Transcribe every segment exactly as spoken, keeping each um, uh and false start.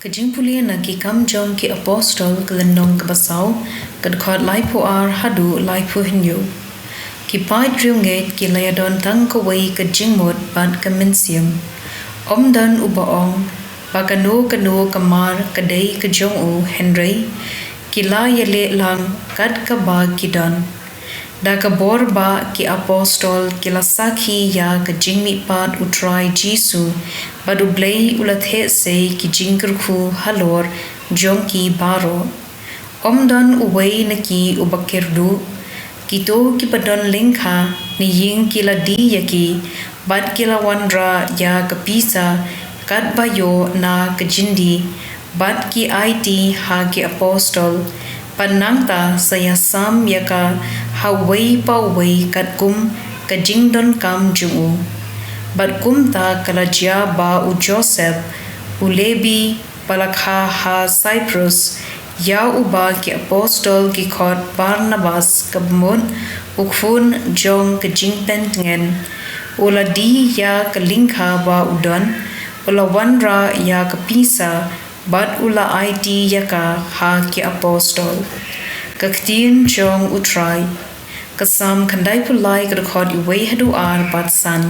Ka jingpule na Ki Kam Jong ki Apostol, ka lynnong kaba saw, ka dkhot laiphew ar haduh laiphew hynñiew. Ki paid riewngeit ki la ïadon tang kawei ka jingmut bad ka mynsiem. Ym don uba ong ba kano kano ka mar ka dei ka jong u, hynrei ki la ïaleh lang kat kaba ki don. Da ka bor ba ki apostol ki la sakhi ïa ka jingmihpat U Trai Jisu, bad U Blei u la theh sei ki jingkyrkhu halor jong ki baroh. Ym don uwei na ki uba kyrduh. Kito kiba don lyngkha ne ïing ki la die ïa ki, bad ki la wanrah ïa ka pisa katba ïoh na ka jingdie, bad ki aiti ha ki apostol. Bad nangta sa ïasam ïa ka ha uwei pa uwei katkum ka jingdonkam jong u. Bad kumta ka la jia ba u Joseph, u Lebi, ba la kha ha Cyprus, ïa uba ki apostol ki khot Barnabas, kaba mut u khun jong ka jingpyntngen, u la die ïa ka lyngkha ba u don, u la wanrah ïa ka pisa, bad u la aiti ïa ka ha ki apostol. Ka ktien jong U Trai. Ka Salm khyndaiphew lai, ka dkhot uwei haduh ar bad san.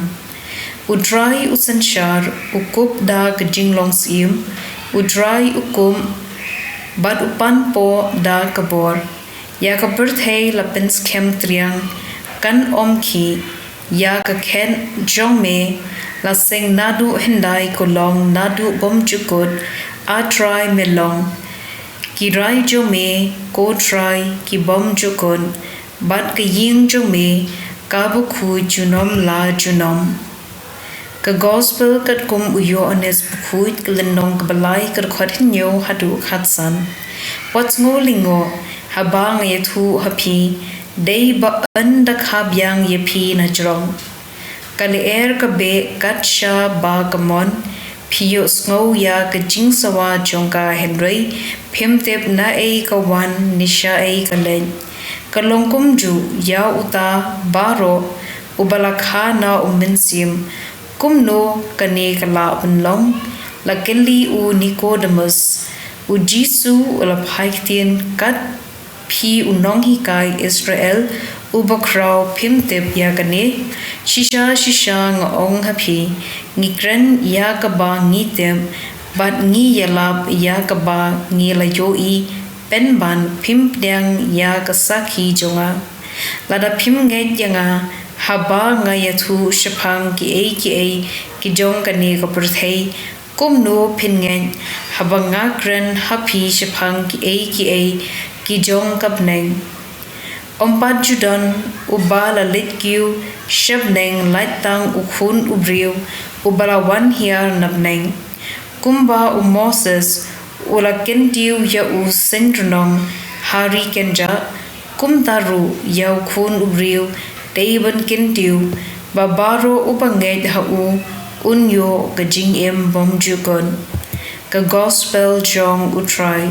U Trai u synshar, u kup da ka jinglong syiem, U Trai u kum, bad u panpoh da ka bor. Ïa ka pyrthei la pynskhem triang, kan ym khih. Ïa ka khet jong me la seng naduh hyndai, ko long naduh bymjukut, A Trai me long. Ki rai jong me, ko Trai, ki bymjukut, bad ka ïing jong me ka bakhuid junom la junom. Ka Gospel katkum u Ïoannis Bakhuid, ka lynnong kaba lai, ka dkhot hynñiew haduh khatsan. Wat sngew lyngngoh haba nga ïathuh ha phi, dei ba yn da kha biang ïa phi na jrong. Ka lyer ka beh kat shaba ka mon. Phi ïohsngew ïa ka jingsawa jong ka, hynrei phim tip naei ka wan ne shaei ka leit. Ka long kumjuh ïa uta baroh uba la kha na U Mynsiem. Kumno kane ka lah ban long? La kylli u Nikodemus. U Jisu u la phai ktien, kat phi u nonghikai Israel uba khraw, phim tip ïa kane? Shisha shisha nga ong ha phi, ngi kren ïa kaba ngi tip, bad ngi ïalap ïa kaba ngi la ïohi, pynban phim pdiang ïa ka sakhi jong nga. Lada phim ngeit ïa nga haba nga ïathuh shaphang kiei kiei ki jong kane ka pyrthei, kumno phin ngeit haba nga kren ha phi shaphang kiei kiei ki jong ka bneng? Ym pat ju don uba la leit kiew sha bneng, lait tang u Khun u briew uba la wan hiar na bneng. Kumba u Moses u la kyntiew ïa u synrnong ha ri kynjah, kumta ruh ïa u Khun u briew dei ban kyntiew, ba baroh uba ngeit ha u un ïoh ka jingim bymjukut. Ka Gospel jong U Trai.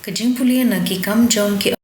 Ka jingpule na Ki Kam Jong ki